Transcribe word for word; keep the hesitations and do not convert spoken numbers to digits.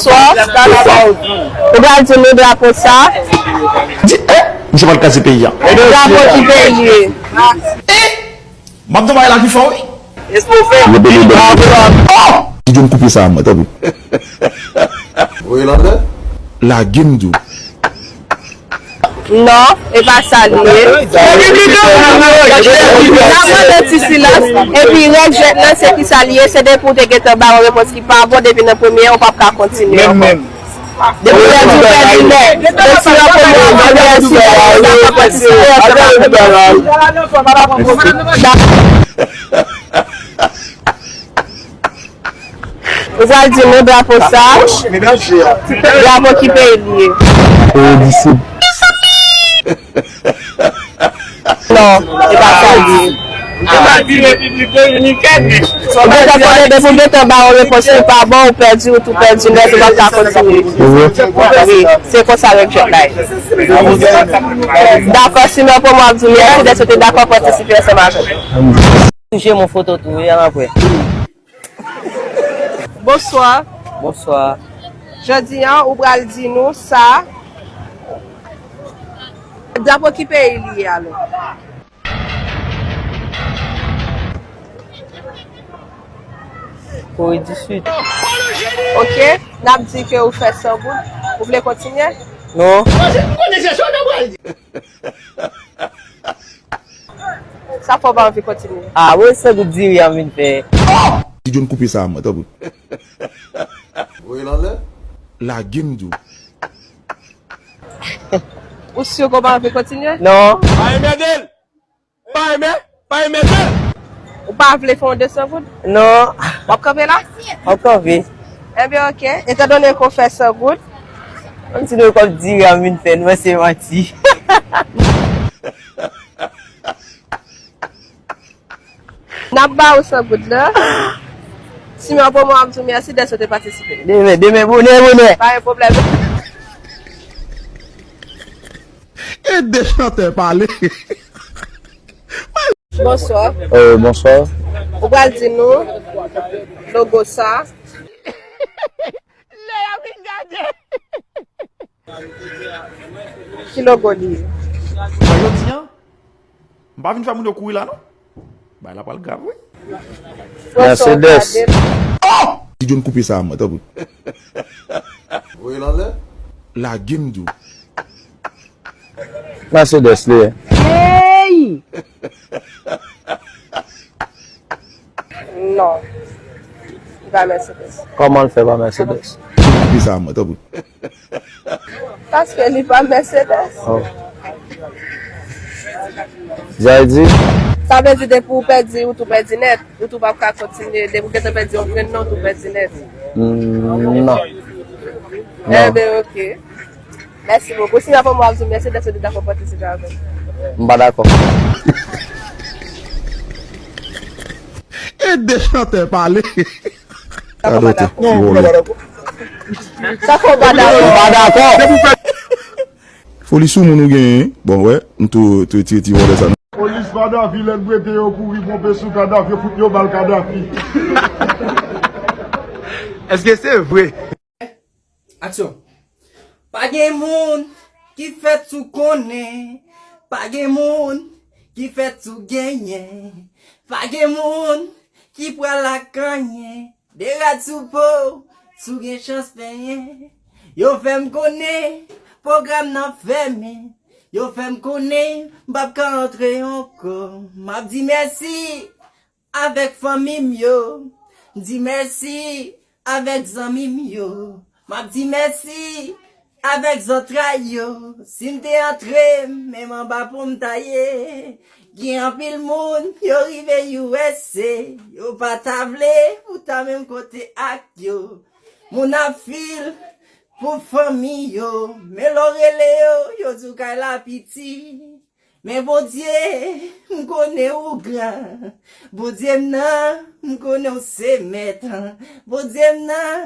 Bonswa. Ou pral di nou drapo sa. Di, eh, misye pral kraze peyi a. Drapo ki peyi ye? Eh, m ap travay la ki fò, wi. Ti John koupe sa a mwen, tanpri. Voye l anlè. Lage m di w. Non, e pa sa li ye. N ap mande ti silans, epi règ jwèt lan se ki sa li ye, se depi w te gentan ba yon repons ki pa bon depi nan premye, ou p ap ka kontinye ankò. Depi w pèdi, w pèdi nèt. Donk, si w ap kontinye, si w ap kontinye, Ou pral di nou drapo sa, drapo ki peyi li ye? Kore di Sid. Non, e pa sa li ye. Ou gentan konnen depi w gentan ba yon repons ki pa bon, ou pèdi, ou tou pèdi nèt, ou p ap ka kontinye. Wi, se konsa règ jwèt la ye. Dakò, si mwen pran mwen ap di w mèsi dèske w te dakò patisipe ansanm avè m. Touche mon foto tou, wi, ann apre. Bonswa. Bonswa. Jodi a, ou pral di nou sa. Drapo ki peyi li ye alò? Kore di Sid. Ok, n ap di ke ou fè san goud. Ou vle kontinye? Non. Sa fè w pa anvi kontinye? Ah, mwen san goud diri a m vin fè. Ti John koupe sa a mwen, tanpri. Voye l anlè. Lage m di w. Ou si ke w pa anvi kontinye? Non. Pa enmède l! Pa enmè, pa enmède l! Ou pa vle fè yon de san goud? Non. W ap kanpe la? M ap kanpe. Ebyen, ok. Etandone ke w fè san goud. Menm si nou kòb diri a m vin fè, nou wè se manti. N ap ba ou san goud la. Si mwen pran mwen ap di w mèsi dèske w te patisipe. Demen, demen, bonè, bonè. Pa gen pwoblèm. E de chantè pale. Bonswa. Euh, bonswa. Ou pral di nou logo sa. Lè y ap vin gade. Ki logo li ye? Jodi a, m pa vin fè moun yo kouri la, non. Bagay la pral grav, wi. Mercedes. Oh! Ti John koupe sa a mwen, tanpri. Voye l anlè. Lage m di w. Mercedes li ye. Hey! Non. Li pa Mercedes. Kòman l fè pa Mercedes? Koupe sa a mwen, tanpri. Paske li pa Mercedes. Oh. Sa vle di? Sa vle di depi w pèdi, ou tou pèdi nèt. Ou tou p ap ka kontinye. Depi w gentan pèdi yon grenn nan, ou tou pèdi nèt. Mm, non. Non. Enben, ok. Mèsi bokou. Si n ap anmò ap di w mèsi dèske w te dakò patisipe avè m. M pa dakò. E de chantè pale. Dakò, pa dakò. Sa fè w pa dakò. Pa dakò. Foli sou moun ou genyen. Bon, wè, m tou, tou retire ti vòlè sa, non. Polis Vadavi lè l bwete yo kouri ponpe sou Kadafi, yo fout yo bal Kadafi. Èske se vre? Aksyon. Pa gen moun ki fèt sou konnen, pa gen moun ki fèt sou genyen, pa gen moun ki pral ak anyen. De rad sou po w, si w gen chans penyen. Yo fè m konnen pwogram nan fèmen. Yo fè m konnen m p ap ka antre ankò. M ap di mèsi avèk fanmi m yo. M di mèsi avèk zanmi m yo. M ap di mèsi avèk zantray yo. Si m te antre, menm anba pon m ta ye. Gen anpil moun, yo rive U S A, yo pa ta vle pou ta menm kote ak yo. Moun ap fil pou fanmi yo, men lè w rele yo, yo di w kay la piti. Men Bondye, m konnen ou gran. Bondye m nan, m konnen w se mèt. Bondye m nan.